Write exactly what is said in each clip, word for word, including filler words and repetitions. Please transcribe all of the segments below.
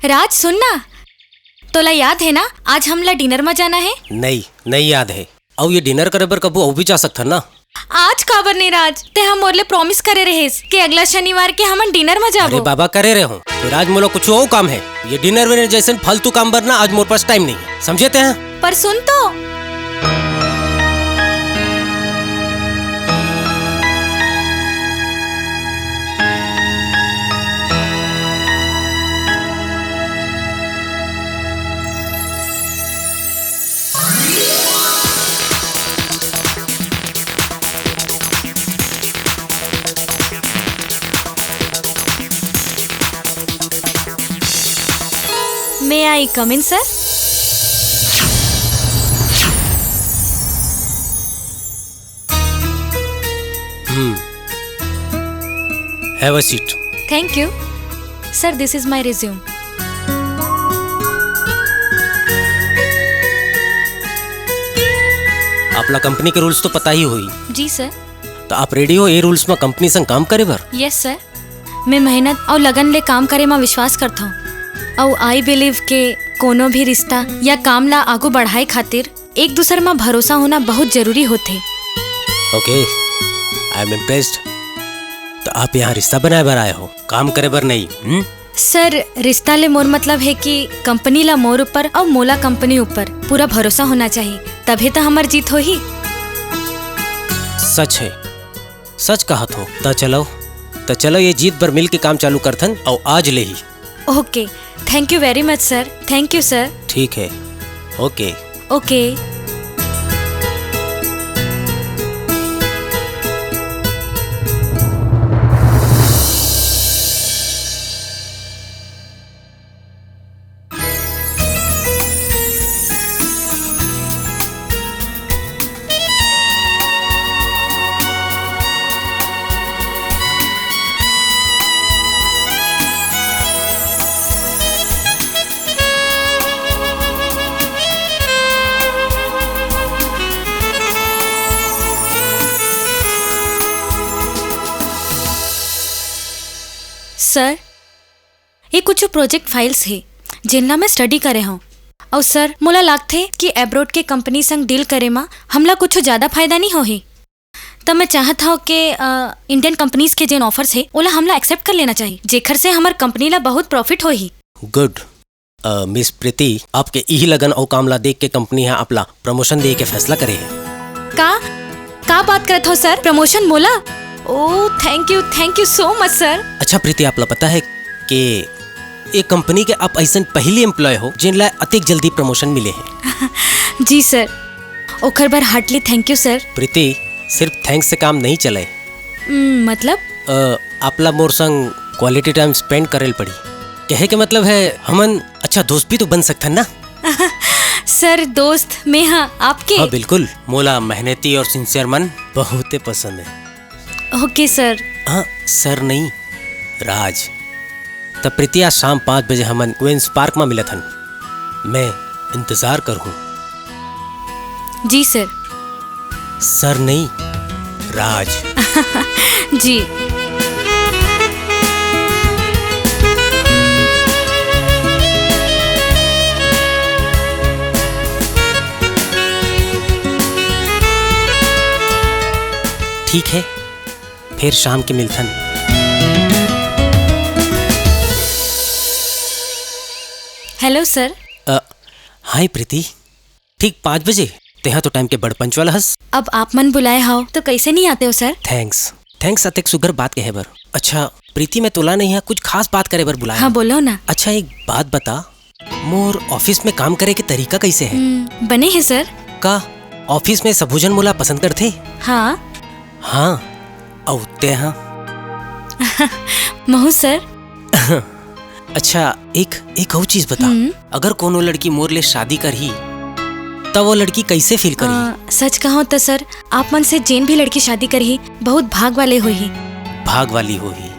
राज, सुन ना, तोला याद हे ना, आज हमला डिनर म जाना हे। नहीं, नहीं याद हे। अउ ये डिनर करे बर कभू अउ भी जा सकथन ना। आज काबर नहीं राज, ते ह मोर ले प्रॉमिस करे रहेस कि अगला शनिवार के हमन डिनर म जाबो। अरे बाबा, करे रहे हो, फिर आज मोला कुछ अउ काम हे। ये डिनर विनर जैसन फालतू काम बर ना आज मोर पास टाइम नहीं हे, समझे ते ह? पर सुन तो। May I come in, sir? Hmm. Have a seat. Thank you. Sir, this is my resume. आपला कंपनी के रूल्स तो पता ही होही। जी सर। त आप रेडी हो ए रूल्स म कंपनी संग काम करे बर? यस सर, मैं मेहनत अउ लगन ले काम करे म विश्वास करथौं। अउ I believe के कोनो भी रिश्ता या काम ला आगू बढ़ाए खातिर एक दूसर म भरोसा होना बहुत जरूरी होथे। Okay, I am impressed. त आप यहाँ रिश्ता बनाए बर आए हो, काम करे बर नहीं, हम्म? सर, रिश्ता ले मोर मतलब हे कि कंपनी ला मोर ऊपर अउ मोला कंपनी ऊपर पूरा भरोसा होना चाहिए, तभे त हमर जीत होही। सच हे, सच कहत हो। त चलो, त चलो ये जीत बर मिल के काम चालू करथन अउ आज ले ही। Okay, thank you very much sir. Thank you sir. ठीक हे, okay. Okay. सर, ये कुछ प्रोजेक्ट फाइल्स हे, जेन ला मैं स्टडी करे हौं। अउ सर, मोला लागथे कि अब्रॉड के कंपनी संग डील करे म हमला कुछ ज्यादा फायदा नहीं होही। त मैं चाहत हौं कि, अ, इंडियन कंपनीज के जेन ऑफर्स हे, ओला हमला एक्सेप्ट कर लेना चाहिए, जेखर से हमर कंपनी ला बहुत प्रॉफिट होही। गुड। अ, मिस प्रीति, आपके इही लगन अउ काम ला देख के कंपनी ह आपला प्रमोशन देहे के फैसला करे हे। का, का बात करत हो सर? प्रमोशन मोला? Oh, thank you, thank you so much sir. अच्छा प्रीति, आपला पता हे कि ये कंपनी के आप अइसन पहली एम्प्लॉय हो जेन ला अतेक जल्दी प्रमोशन मिले हे? जी सर, ओखर बर हार्टली थैंक यू सर। प्रीति, सिर्फ थैंक्स से काम नहीं चले। हम्म, मतलब? अ, आपला मोर संग क्वालिटी टाइम स्पेंड करे ल पड़ी। कहे के मतलब हे, हमन अच्छा दोस्त भी तो बन सकथन ना। सर, दोस्त मैं हा आपके? हाँ बिल्कुल, मोला मेहनती और सिंसियर मन बहुते पसंद हे। ओके सर। हाँ, सर नहीं, राज। त प्रीति, आज शाम पाँच बजे हमन क्वींस पार्क म मिलत हन। मैं इंतजार करहूँ। जी सर। सर नहीं, राज। जी। ठीक हे, फेर शाम के मिलथन। Hello sir. अ, हाय प्रीति, ठीक पाँच बजे? तेहा तो टाइम के बड़ पंच वाला हस। अब आप मन बुलाए हव, तो कैसे नहीं आते हो सर? थैंक्स, थैंक्स अतेक सुघर बात कहे बर। अच्छा प्रीति, मैं तोला नहीं हा कुछ खास बात करे बर बुलाया। हाँ, बोलो ना। अच्छा एक बात बता, मोर ऑफिस में काम करे के तरीका कैसे हे? हम्म, बने हे सर। का ऑफिस में सबो झन मोला पसंद करथे? हाँ। हाँ, अउ तेहा? महू सर। अच्छा, एक, एक अउ चीज बता। हम्म। अगर कोनो लड़की मोर ले शादी करही, त वो लड़की कैसे फील करही? अ, सच कहूं त सर, आप मन से जेन भी लड़की शादी करही, बहुत भाग वाले होही। भाग वाली होही।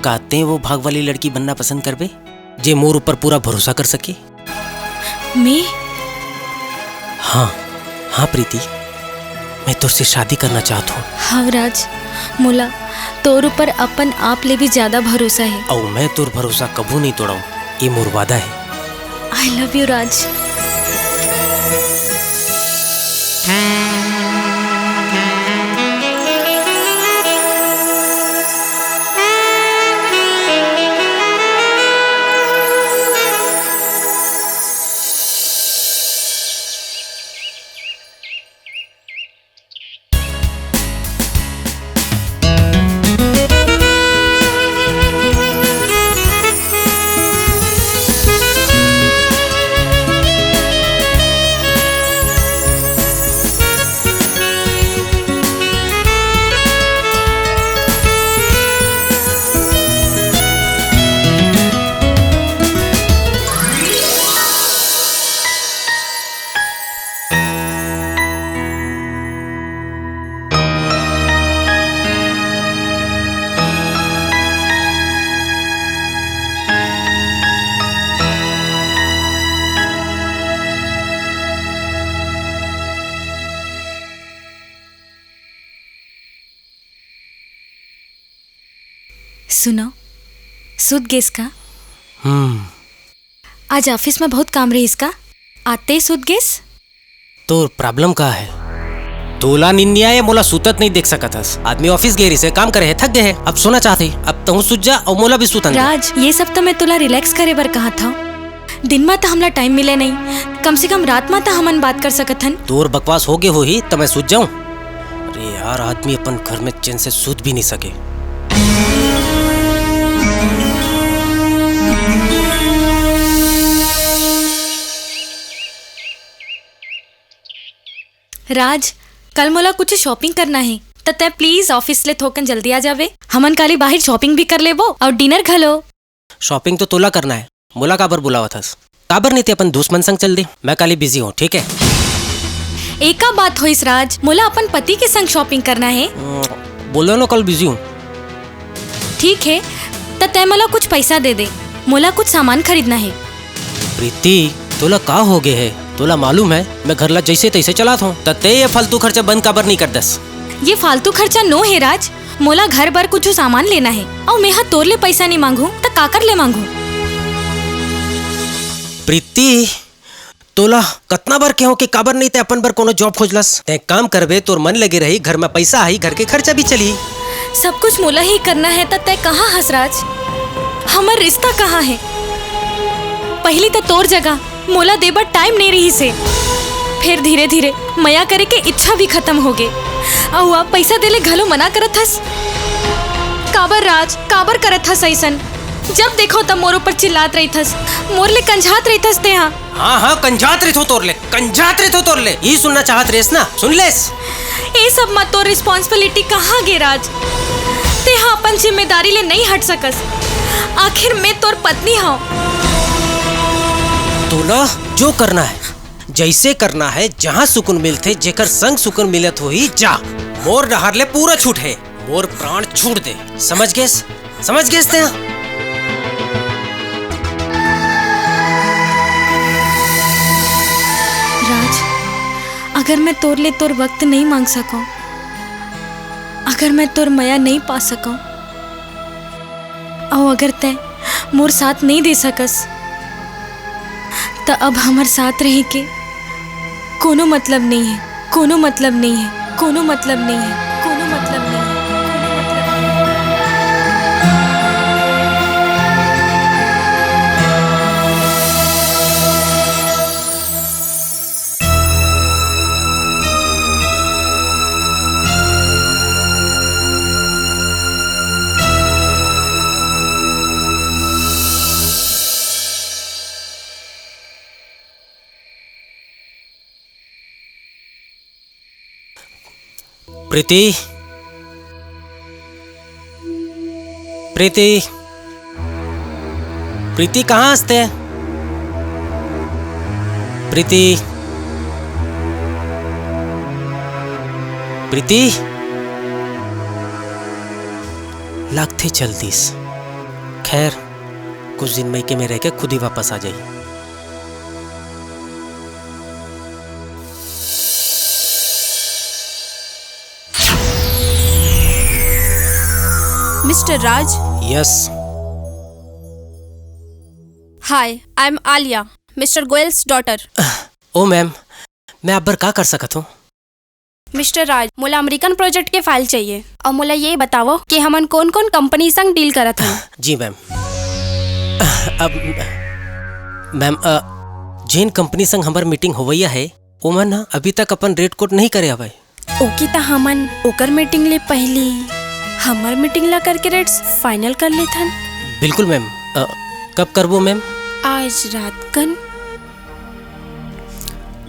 का तें वो भाग वाली लड़की बनना पसंद करबे, जे मोर ऊपर पूरा भरोसा कर सके? मैं? हाँ, हाँ प्रीति, मैं तोर से शादी करना चाहत हूँ। हाँ राज, मोला तोर ऊपर अपन आप ले भी ज्यादा भरोसा है। अउ मैं तोर भरोसा कभू नहीं तोड़ाऊँ, ये मोर वादा है। I love you राज। सुनो, सुत गेस का? हम्म। आज ऑफिस में बहुत काम रहिस का? आते सुत गेस? तोर प्रॉब्लम का है? तोला नींद नहीं आए, मोला सुतत नहीं देख सकत हस। आदमी ऑफिस गे रहिसे, काम करे है, थक गए है, अब सोना चाहते, अब तहूँ सुत जा और मोला भी सुतन दे। राज, ये सब तो मैं तोला रिलैक्स करे बर कहा था। दिन मा तो हमला टाइम मिले नहीं, कम से कम रात मा तो हमन बात कर सकत हन। तोर बकवास हो गे होही, त मैं सुत जाऊं? अरे यार, आदमी अपन घर में चैन से सुत भी नहीं सके। राज, कल मोला कुछ शॉपिंग करना है, त तै प्लीज ऑफिस ले थोकन जल्दी आ जावे। हमन काली बाहर शॉपिंग भी कर लेबो और डिनर घलो। शॉपिंग तो तोला करना है, मोला काबर बुलावत हस? काबर नहीं ते अपन दुश्मन संग चल दे? मैं काली बिजी हूँ, ठीक है? एका बात होइस राज, मोला अपन पति के संग शॉपिंग करना है। अ, बोलो ना, कल बिजी हूँ। ठीक है, त तै मोला कुछ पैसा दे दे, मोला कुछ सामान खरीदना है। प्रीति, तोला का हो गए है? तोला मालूम है, मैं घर ला जैसे तैसे चलात हूँ, त तै ये फालतू खर्चा बंद काबर नहीं कर दस? ये फालतू खर्चा नो है राज, मोला घर बर कुछ सामान लेना है, अउ मेहा तोर ले पैसा नहीं मांगू, त काकर ले मांगू? प्रीति, तोला कतना बार कहो कि काबर नहीं तै अपन बर कोनो जॉब खोज लस? तै काम करबे, तोर मन लगे रही, घर में पैसा आई, घर के खर्चा भी चली। सब कुछ मोला ही करना है, त तै कहाँ हस राज? हमर रिश्ता कहाँ है? पहली त तोर जगह मोला देबर टाइम नहीं रहिसे, फिर धीरे धीरे मया करे के इच्छा भी खत्म हो गे। अउ अब पैसा देले घलो मना करत हस। काबर राज, काबर करत हस ऐसन? जब देखो तब मोर ऊपर चिल्लात रहिथस, मोर ले कंझात रहिथस तेहा। हाँ, हाँ, कंझात रहिथो तोर ले, कंझात रहिथो तोर ले। ई सुनना चाहत रेस ना, सुन लेस। ए सब मा तोर रिस्पॉन्सिबिलिटी कहाँ गे राज? तेहा अपन जिम्मेदारी ले नहीं हट सकस। आखिर मैं तोर पत्नी हूँ। तोला जो करना है, जैसे करना है, जहाँ सुकून मिलथे, जेकर संग सुकून मिलत होही, जा। मोर डहार ले पूरा छूट है, मोर प्राण छूट दे। समझ गेस? समझ गेस तें? राज, अगर मैं तोर ले तोर वक्त नहीं मांग सकूं, अगर मैं तोर मया नहीं पा सकूं, अउ अगर तैं मोर साथ नहीं दे सकस, त अब हमर साथ रहे के कोनो मतलब नहीं है, कोनो मतलब नहीं है, कोनो मतलब नहीं है, कोनो मतलब नहीं है, कोनो मतलब नहीं है। प्रीति, प्रीति, प्रीति, कहाँ हस तैं? प्रीति, प्रीति, लगथे चल दिस। खैर, कुछ दिन मइके में रह के खुद ही वापस आ जाही। Mister Raj? Yes. Hi, I am Alia, Mister Goel's daughter. ओ मैम, मैं आप बर का कर सकत हूँ? मिस्टर राज, मोला अमेरिकन प्रोजेक्ट के फाइल चाहिए, अउ मोला ये बतावव कि हमन कोन-कोन कंपनी संग डील करत हन। जी मैम। अब मैम, अ, जेन कंपनी संग हमर मीटिंग होवइया हे, ओमन ह अभी तक अपन रेट कोट नहीं करे हवय। ओके, त हमन ओकर मीटिंग ले पहिली हमर मीटिंग ला करके रेट्स फाइनल कर लेथन। बिल्कुल मैम। अ, कब करबो मैम? आज रात कन।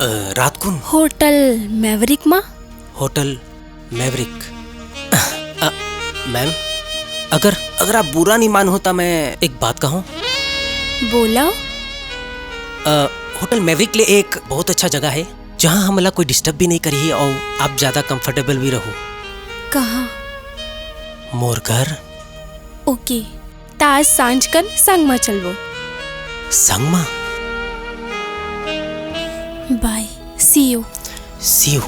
अ, रात कुन? होटल मैवरिक मा। Hotel Maverick. अ, मैम, अगर, अगर आप बुरा नहीं मानो त मैं एक बात कहूँ? बोला। अ, होटल मैवरिक ले एक बहुत अच्छा जगह है, जहाँ हमला कोई डिस्टर्ब भी नहीं करी और आप ज्यादा कंफर्टेबल भी रहो। कहाँ? मोर घर। ओके, त आज सांझ कन संग म चलबो। संग म? Bye, see you. See you.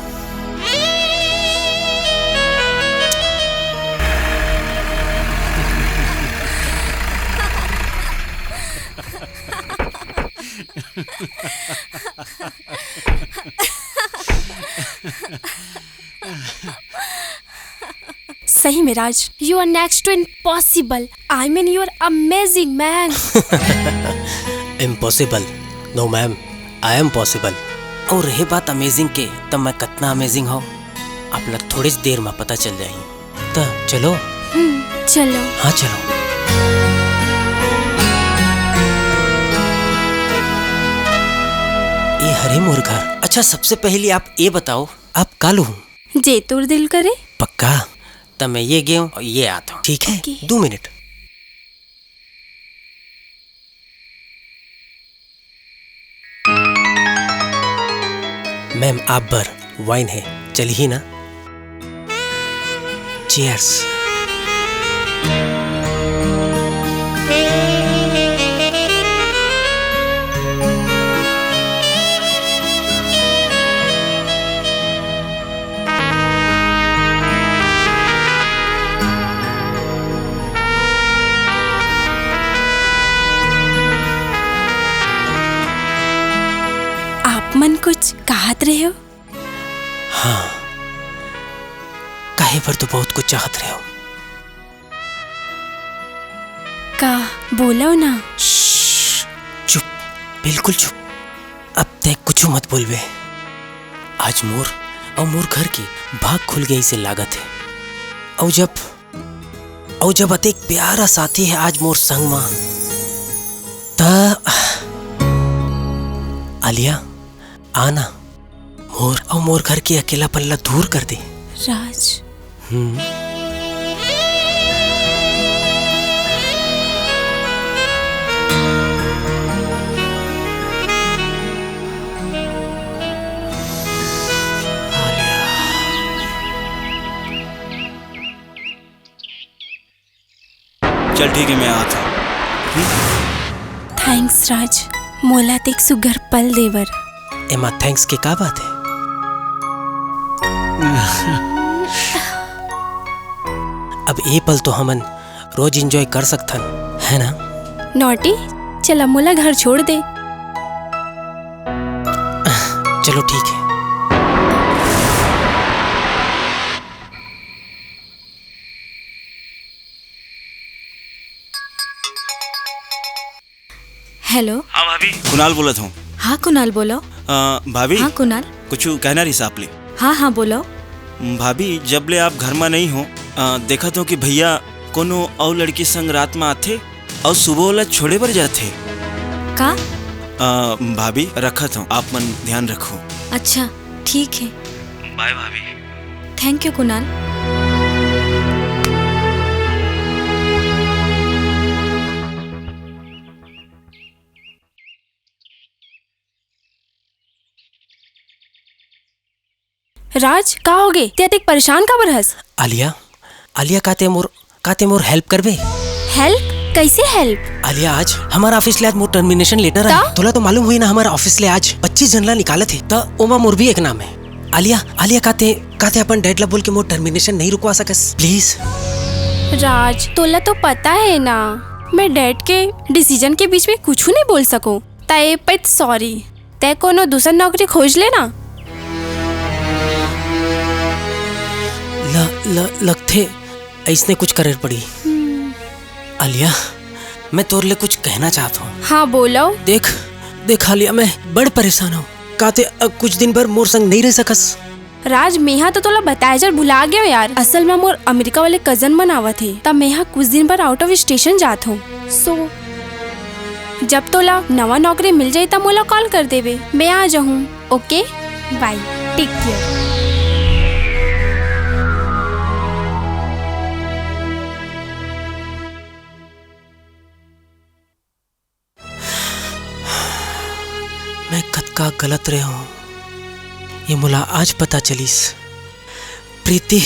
सही में राज, you are next to impossible. I mean, you are amazing, man. Impossible? No, ma'am, I am possible. और रहे बात अमेजिंग के, तब मैं कतना अमेजिंग हूँ, आप ला थोड़ी देर में पता चल जाही। त चलो। हम्म, चलो। हाँ, चलो। ये हरे मोर घर। अच्छा, सबसे पहले आप ये बताओ, आप कालू हूँ? जे तोर दिल करे। पक्का? त मैं ये गेहूँ और ये आता हूँ, ठीक है? ओके। दो मिनट। मैम, आप बर वाइन है, चलिए ना। चीयर्स। आप मन कुछ कहत रहे हो? हाँ, कहे बर तो बहुत कुछ चाहत रहे हो। का बोलो ना? श्श्श, चुप, बिल्कुल चुप। अब तै कुछ मत बोलबे। आज मोर अउ मोर घर के भाग खुल गई से लागत है। अउ जब, अउ जब अतेक प्यारा साथी है आज मोर संग मा, त आलिया, आना, मोर अउ मोर घर के अकेलापन ला दूर कर दे। राज। हम्म। चल ठीक है, मैं आत हूँ। थैंक्स राज, मोला तेक सुग्घर पल देबर। एमा थैंक्स के का बात है? अब ये पल तो हमन रोज एंजॉय कर सकथन, है ना? नॉटी, चल अब मोला घर छोड़ दे। चलो ठीक है। हेलो। हाँ भाभी, कुणाल बोलत हूँ। हाँ कुणाल, बोलो। अ, भाभी, हाँ कुणाल। कुछ कहना रहिस आप ले। हाँ, हाँ, बोलो। भाभी, जब ले आप घर में नहीं हो, अ, देखत हो कि भैया कोनो अउ लड़की संग रात में आथे अउ सुबह ओला छोड़े बर जाथे। का? अ, भाभी, रखत हो, आप मन ध्यान रखो। अच्छा, ठीक है। बाय भाभी। Thank you Kunal. राज, का होगे? ते अतेक परेशान काबर हस? आलिया, आलिया, का ते मोर, का ते मोर हेल्प करबे? हेल्प? कैसे हेल्प? आलिया, आज हमर ऑफिस ले आज मोर टर्मिनेशन लेटर आए। का? तोला तो मालूम हुई ना, हमर ऑफिस ले आज पच्चीस जन ला निकालत हे, त ओमा मोर भी एक नाम है। आलिया, आलिया, का ते, का ते अपन डैड ला बोल के मोर टर्मिनेशन नहीं रुकवा सकस, प्लीज? राज, तोला तो पता हे ना, मैं डैड के डिसीजन के बीच में कुछू नहीं बोल सकूं। तय पइत सॉरी, तय कोनो दूसर नौकरी खोज लेना। ल, ल, लगथे अइसने कुछ करे पड़ी। आलिया, मैं तोर ले कुछ कहना चाहत हूँ। हाँ, बोलो। देख, देख आलिया, मैं बड़ परेशान हूँ। का तय अ, कुछ दिन बर मोर संग नहीं रह सकस? राज, मेहा तो तोला बताए जर भुला गयो यार। असल में मोर अमेरिका वाले कजन मन आवत हे, त मेहा कुछ दिन बर आउट ऑफ स्टेशन जात हूँ। सो जब तोला नवा नौकरी मिल जाई, त मोला कॉल कर देबे, मैं आ जाहूँ। ओके, बाय, टेक केयर। मैं कतका गलत रहे हूँ, ये मोला आज पता चलिस। प्रीति,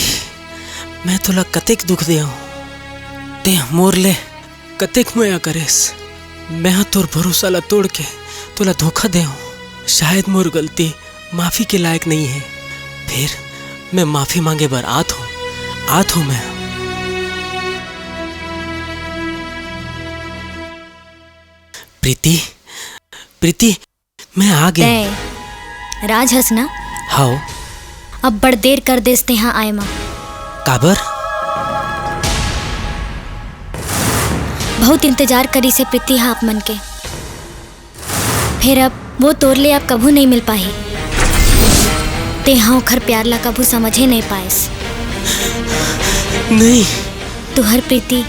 मैं तोला कतेक दुख दे हूँ, ते मोर ले कतेक मया करेस। मैं हा तोर भरोसा ला तोड़ के तोला धोखा दे हूँ। शायद मोर गलती माफी के लायक नहीं है, फिर मैं माफी मांगे बर आत हूँ, आत हूँ मैं। प्रीति, प्रीति, मैं आ गया। तय राज हस ना? हाओ। अब्बड़ देर कर देस तेहा आए मा। काबर? बहुत इंतजार करिस हे प्रीति हा आप मन के। फेर अब वो तोर ले अब कभू नहीं मिल पाही। तेहा ओखर प्यार ला कभू समझे नहीं पाएस। नहीं। तुहर प्रीति।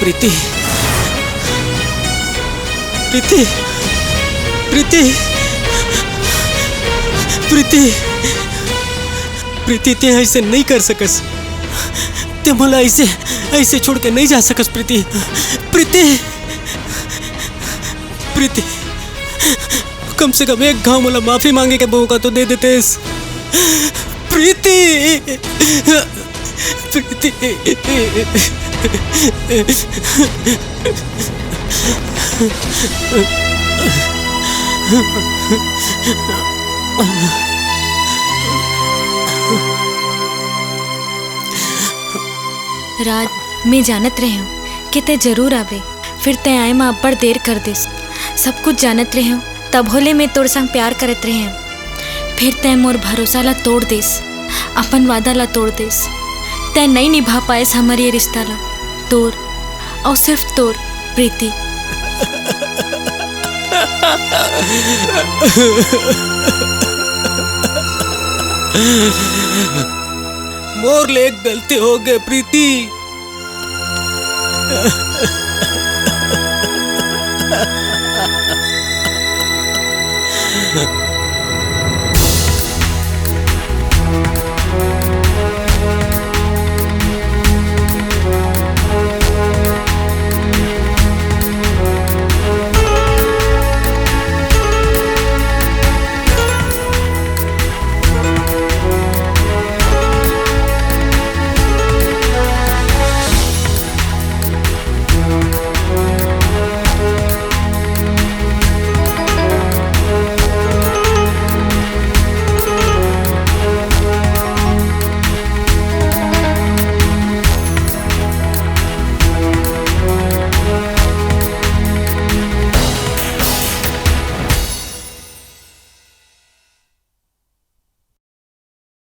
प्रीति। प्रीति। प्रीति। प्रीति। प्रीति, ते ऐसे नहीं कर सकस। ते मोला ऐसे, ऐसे छोड़ के नहीं जा सकस, प्रीति। प्रीति। प्रीति। कम से कम एक घाव मोला माफी मांगे के मौका तो दे देतेस। प्रीति। प्रीति। राज, मैं जानत रहे हूँ कि तय जरूर आबे, फिर तय आए मा अब्बड़ देर कर देस। सब कुछ जानत रहे हूँ, तभो ले मैं तोर संग प्यार करत रहे हूँ, फिर तय मोर भरोसा ला तोड़ देस, अपन वादा ला तोड़ देस। तय नहीं निभा पाएस हमर ये रिश्ता ला, तोर अउ सिर्फ तोर प्रीति। मोर ले एक गलती हो गई प्रीति।